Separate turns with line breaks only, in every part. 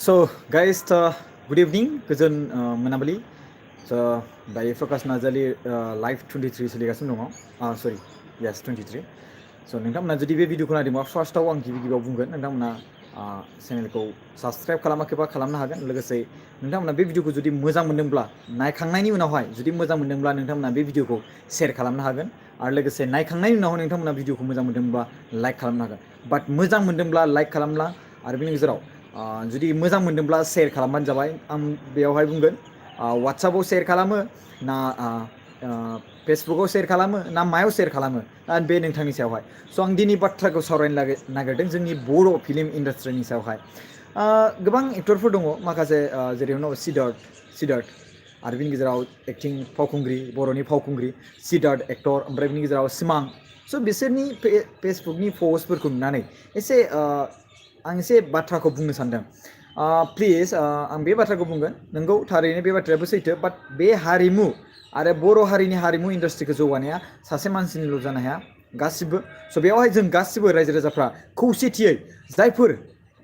So guys, good evening, गोजोन मोनाबिलि. So दायो प्रकाश नार्जारि लाइभ 23 सोलिगासिनो दङ. सरि, yes 23. So नोंथांमोना जुदि बे भिडिअखौ नायदोंबा फार्स्टआव आं गिबियाव बुंगोन नोंथांमोना चेनेलखौ साबस्क्राइब खालामाखैबा खालामनो हागोन. लोगोसे नोंथांमोना बे भिडिअखौ जुदि मोजां मोनदोंब्ला नायखांनायनि उनावहाय जुदि मोजां मोनदोंब्ला नोंथांमोना बे भिडिअखौ शेयार खालामनो हागोन. आरो लोगोसे नायखांनायनि उनाव नोंथांमोना भिडिअखौ मोजां मोनदोंब्ला लाइक खालामनो हागोन. बाट मोजां मोनदोंब्ला लाइक खालामला आरो बेनि गेजेराव जुदि मोजां मोनदोंब्ला शेयार खालामबानो जाबाय. आं बेयावहाय बुंगोन वाट्सएपआव शेयार खालामो ना फेसबुकआव शेयार खालामो ना मायाव शेयार खालामो बे नोंथांनि सायावहाय. स' आं दिनै बाथ्राखौ सावरायनो नागिरदों जोंनि बर' फिल्म इन्डास्ट्रिनि सायावहाय. गोबां एक्टरफोर दङ माखासे जेरै सिद्धार्थ आरो बिनि गेजेराव एक्टिं फावखुंग्रि बर'नि फावखुंग्रि सिद्धार्थ एक्टर, ओमफ्राय बिनि गेजेराव सिमां. स' बिसोरनि फेसबुकनि पस्टफोरखौ नुनानै आं एसे बाथ्राखौ बुंनो सानदों. प्लिज आं बे बाथ्राखौ बुंगोन, नोंगौ थारैनो बे बाथ्रायाबो सैथो, बाट बे हारिमु आरो बर' हारिनि हारिमु इन्डास्ट्रिखौ जौगानाया सासे मानसिनिल' जानो हाया, गासिबो. स' बेवहाय जों गासिबो रायजो राजाफ्रा खौसेथियै जायफोर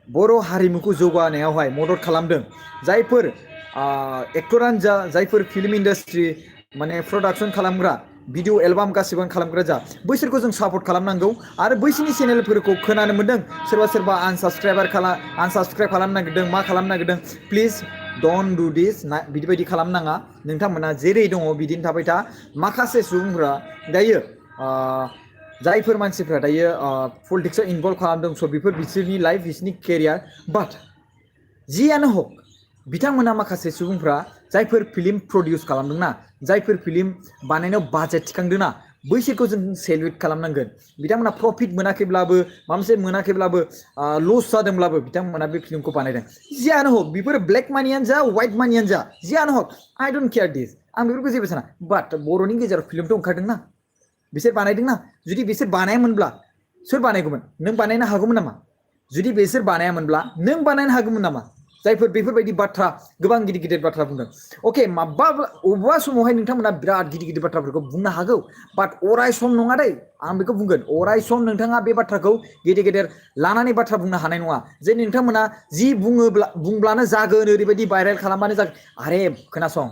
बर' हारिमुखौ जौगानायावहाय मदद खालामदों, जायफोर एक्टरानो जा, जायफोर फिल्म इन्डास्ट्रि माने प्रडाक्सन खालामग्रा, भिडिअ एलबाम गासिबो खालामग्रा जा, बैसोरखौ जों सापर्ट खालामनांगौ. आरो बैसोरनि चेनेलफोरखौ खोनानो मोन्दों सोरबा आनसाबस्क्राइब खालामनो नागिरदों, मा खालामनो नागिरदों. प्लिज डन्ट डु दिस. बिदिबायदि खालामनाङा. नोंथांमोना जेरै दङ बिदिनो थाबाय था. माखासे सुबुंफोरा दायो जायफोर मानसिफ्रा दायो पलिटिक्सआव इनभल्भ खालामदों, स' बेफोर बिसोरनि लाइफ, बिसोरनि केरियार. बाट जियानो हक, बिथांमोना माखासे सुबुंफ्रा जायफोर फिल्म प्रडिउस खालामदोंना, जायफोर फिल्म बानायनायाव बाजेट थिखांदोंना, बैसोरखौ जों सेलुट खालामनांगोन. बिथांमोना प्रफिट मोनाखैब्लाबो, माबा मोनसे मोनाखैब्लाबो, लस जादोंब्लाबो बिथांमोना बे फिल्मखौ बानायदों. जियानो हक, बेफोर ब्लेक मानियानो जा, व्हाइट मानियानो जा, जियानो हक, आइ डोन्ट केयार दिस. आं बेफोरखौ जेबो साना. बाट बर'नि गेजेराव फिल्मथ' ओंखारदोंना, बिसोर बानायदोंना. जुदि बिसोर बानायामोनब्ला सोर बानायगौमोन? नों बानायनो हागौमोन नामा? जुदि बिसोर बानायामोनब्ला नों बानायनो हागौमोन नामा? जायफोर बेफोरबायदि बाथ्रा, गोबां गिदिर गिदिर बाथ्रा बुंदों. अके, अबेबा समावहाय नोंथांमोना बिराद गिदिर गिदिर बाथ्राफोरखौ बुंनो हागौ, बाट अराय सम नङा दै. आं बेखौ बुंगोन, अराय सम नोंथाङा बे बाथ्राखौ गेदेर गेदेर लानानै बाथ्रा बुंनो हानाय नङा. जे नोंथांमोना जि बुंब्लानो जागोन, ओरैबायदि भाइरेल खालामबानो जागोन. आरे खोनासं,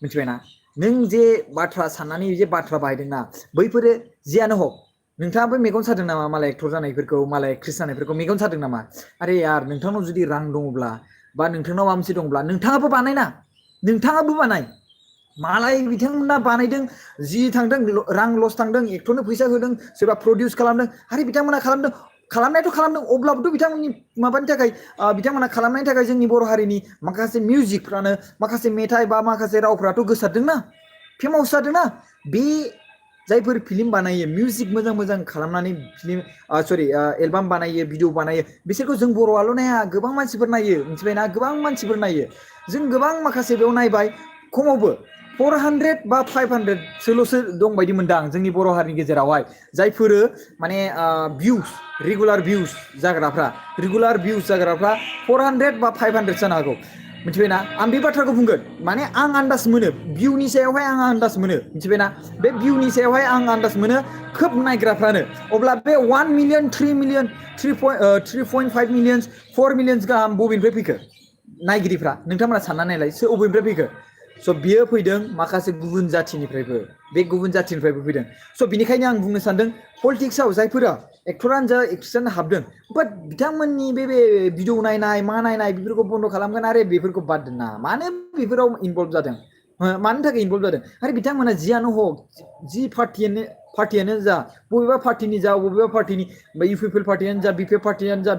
मिथिबायना? नों जे बाथ्रा साननानै जे बाथ्रा बाहायदोंना, बैफोरो जियानो हक, नोंथाङाबो मेगन सादों नामा? मालाय एक्टर जानायफोरखौ, मालाय एक्ट्रेस जानायफोरखौ मेगन सादों नामा? आरे यार, नोंथांनाव जुदि रां दङब्ला बा नोंथांनाव माबा मोनसे दंब्ला नोंथाङाबो बानायना, नोंथाङाबो बानाय. मालाय बिथांमोना बानायदों, जि थांदों रां लस थांदों, एक्टरनो फैसा होदों, सोरबा प्रडिउस खालामदों. आरे बिथांमोना खालामदों, खालामनायाथ' खालामदों, अब्लाबोथ' बिथांमोननि माबानि थाखाय, बिथांमोना खालामनायनि थाखाय जोंनि बर' हारिनि माखासे मिउजिकफ्रानो, माखासे मेथाइ बा माखासे रावफ्राथ' गोसारदोंना, फेमास जादोंना. बे जायफोर फिल्म बानायो, मिउजिक मोजां मोजां खालामनानै फिल्म एलबाम बानायो, भिडिअ बानायो, बिसोरखौ जों बर'आल' नाया, गोबां मानसिफोर नायो, मिथिबायना? गोबां मानसिफोर नायो. जों गोबां माखासे बेयाव नायबाय, खमावबो 400 बा 500सोल'सो दं बायदि मोनदां जोंनि बर' हारिनि गेजेरावहाय, जायफोरो माने रेगुलार भिउस जाग्राफ्रा 400 बा 500 जानो हागौ. मिथिबायना? आं बे बाथ्राखौ बुंगोन, माने आं आन्दाज मोनो, भिउनि सायावहाय आं आन्दाज मोनो. मिथिबायना? बे भिउनि सायावहाय आं आन्दाज मोनो खोब नायग्राफ्रानो. अब्ला बे 1 मिलियन, 3 मिलियन, 3.5 मिलियन, 4 मिलियन गाहाम बबेनिफ्राय फैखो नायगिरिफ्रा? नोंथांमोना सानना नायलाय, बबेनिफ्राय फैखो? स' बियो फैदों माखासे गुबुन जाथिनिफ्रायबो, बे गुबुन जाथिनिफ्रायबो फैदों. स' बिनिखायनो आं बुंनो सानदों, पलिटिक्सआव जायफोरा एक्टरानो जा, एक्ट्रेसानो हाबदों, बाट बिथांमोननि बे भिडिअ नायनाय, मा नायनाय, बेफोरखौ बन्द' खालामगोन. आरो बेफोरखौ बाद दोनना, मानो बेफोराव इनभल्भ जादों, मानि थाखाय इनभल्भ जादों? आरो बिथांमोना जियानो हक, जि पार्टियानो जा, बबेबा पार्टिनि जा, बबेबा पार्टिनि, इउ पि पि एल पार्टियानो जा, बि पि एफ पार्टियानो जा,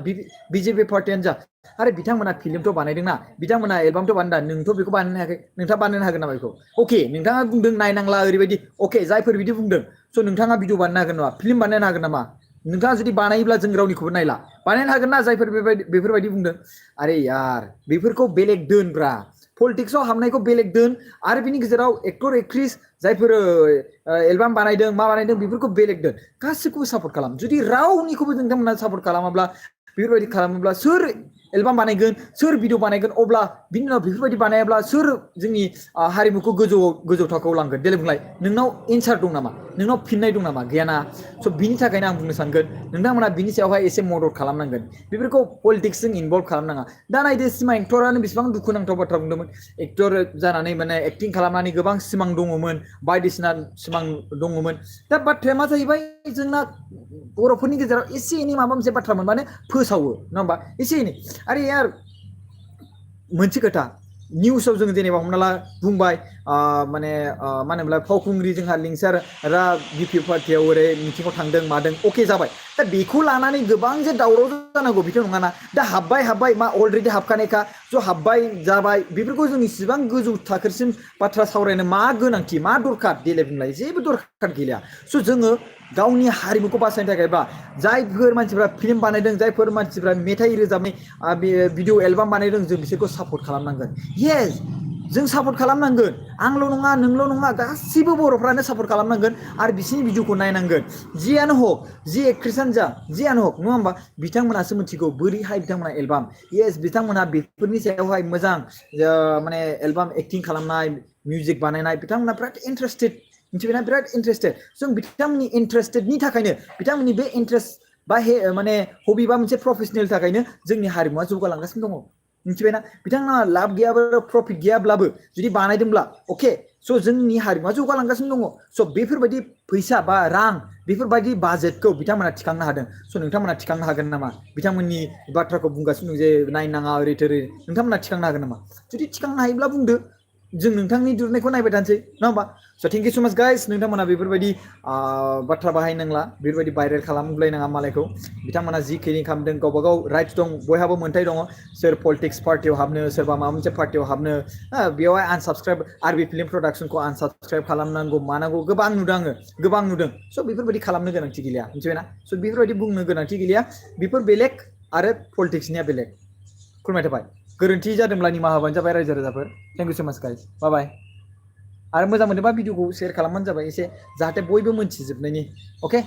बिजेपि पार्टियानो जा, आरो बिथांमोना फिल्मथ' बानायदोंना, बिथांमोना एलबामथ' बानायदों, नोंथ' बेखौ बानायनो हायाखै, नोंथाङा बानायनो हागोन नामा बेखौ? अके, नोंथाङा बुंदों नायनांला ओरैबायदि, अके, जायफोर बिदि बुंदों, स' नोंथाङा भिडिअ बानायनो हागोन नामा? फिल्म बानायनो हागोन नामा? नोंथाङा जुदि बानायोब्ला जों रावनिखौबो नायला, बानायनो हागोन ना? जायफोर बेफोरबायदि बुंदों. आरे यार, बेफोरखौ बेलेग दोनब्रा, पलिटिक्सआव हाबनायखौ बेलेग दोन. आरो बिनि गेजेराव एक्टर एक्ट्रेस जायफोर एलबाम बानायदों, मा बानायदों, बेफोरखौ बेलेग दोन. गासिखौबो सापर्ट खालाम. जुदि रावनिखौबो नोंथांमोना सापर्ट खालामाब्ला, बेफोरबायदि खालामोब्ला सोर एलबाम बानायगोन, सोर भिडिअ बानायगोन? अब्ला बिनि उनाव बेफोरबायदि बानायाब्ला सोर जोंनि हारिमुखौ गोजौ थाखोआव लांगोन? देलाय बुंलाय, नोंनाव एन्सार दं नामा? नोंनाव फिननाय दं नामा गैया ना स' बिनि थाखायनो आं बुंनो सानगोन नोंथांमोना बिनि सायावहाय एसे मदद खालामनांगोन बेफोरखौ पलिटिक्सजों इनभल्भ खालामनाङा दा नायदो सिमा एक्टरानो बेसेबां दुखुनांथाव बाथ्रा बुंदोंमोन एक्टर जानानै माने एक्टिं खालामनानै गोबां सिमां दङमोन बायदिसिना सिमां दङमोन दा बाथ्राया मा जाहैबाय जोंना बर'फोरनि गेजेराव एसे एनै माबा मोनसे बाथ्रा मोनबानो फोसावो नङा होमबा एसे एनै आरो यार मोनसे खोथा निउसाव जों जेनेबा हमना ला बुंबाय माने मा होनोमोनलाय फावखुंग्रि जोंहा लिंसार रा बिपि पार्टियाव ओरै मिटिङाव थांदों मादों अके जाबाय दा बेखौ लानानै गोबां जे दावराव जानांगौ बेथ' नङाना दा हाबबाय मा अलरेडि हाबखानायखा ज' हाबबाय जाबाय बेफोरखौ जों इसिबां गोजौ थाखोसिम बाथ्रा सावरायनो मा गोनांथि मा दरखार देलाय बुंलाय जेबो दरखार गैया स' जोङो गावनि हारिमुखौ बासायनो थाखाय बा जायफोर मानसिफ्रा फिल्म बानायदों जायफोर मानसिफ्रा मेथाइ रोजाबनाय भिडिअ एलबाम बानायदों जों बिसोरखौ सापर्ट खालामनांगोन येस जों सापर्ट खालामनांगोन आंल' नङा नोंल' नङा गासिबो बर'फ्रानो सापर्ट खालामनांगोन आरो बिसिनि भिडिअखौ नायनांगोन जियानो हक जि एक्ट्रेसानो जा जियानो हक नङा होमबा बिथांमोनासो मिथिगौ बोरैहाय बिथांमोना एलबाम येस बिथांमोना बेफोरनि सायावहाय मोजां माने एलबाम एक्टिं खालामनाय मिउजिक बानायनाय बिथांमोना बिराद इन्टारेस्टेड मिथिबायना बिराद इन्टारेस्टेड जों बिथांमोननि इन्टारेस्टेडनि थाखायनो बिथांमोननि बे इन्टारेस्ट बा माने हबि बा मोनसे प्रफेसनेल थाखायनो जोंनि हारिमुवा जौगालांगासिनो दङ मिथिबायना बिथांमोना लाब गैयाब्ला प्रफिट गैयाब्लाबो जुदि बानायदोंब्ला अके स' जोंनि हारिमुवा जौगालांगासिनो दङ स' बेफोरबायदि फैसा बा रां बेफोरबायदि बाजेटखौ बिथांमोना थिखांनो हादों स' नोंथांमोना थिखांनो हागोन नामा बिथांमोननि बाथ्राखौ बुंगासिनो दं जे नायनाङा ओरै थोरै नोंथांमोना थिखांनो हागोन नामा जुदि थिखांनो हायोब्ला बुंदो जों नोंथांनि दिहुननायखौ नायबाय थानोसै नङा होमबा स' थेंक इउ सो माच गाइस नोंथांमोना बेफोरबायदि बाथ्रा बाहायनांला बेफोरबायदि भाइरेल खालामलायनाङा मालायखौ बिथांमोना जिखिनि खालामदों गावबा गाव राइट्स दं बयहाबो मोन्थाय दङ सोर पलिटिक्स पार्टियाव हाबनो सोरबा माबा मोनसे पार्टियाव हाबनो बेवहाय आनसाबसक्राइब आरबि फिल्म प्रडाक्सनखौ आनसाबसक्राइब खालामनांगौ मानांगौ गोबां नुदों आङो गोबां नुदों स' बेफोरबायदि खालामनो गोनांथि गैलिया मिथिबायना स' बेफोरबायदि बुंनो गोनांथि गैलिया बेफोर बेलेग आरो पलिटिक्सनिया बेलेग खुलुमनाय थाबाय गोरोन्थि जादोंब्ला निमाहा होबानो जाबाय रायजो राजाफोर थेंक इउ सो माच गाइस बाय बाय आरो मोजां मोनोबा भिडिअखौ शेयार खालामबानो जाबाय एसे जाहाथे बयबो मोनथिजोबनायनि अके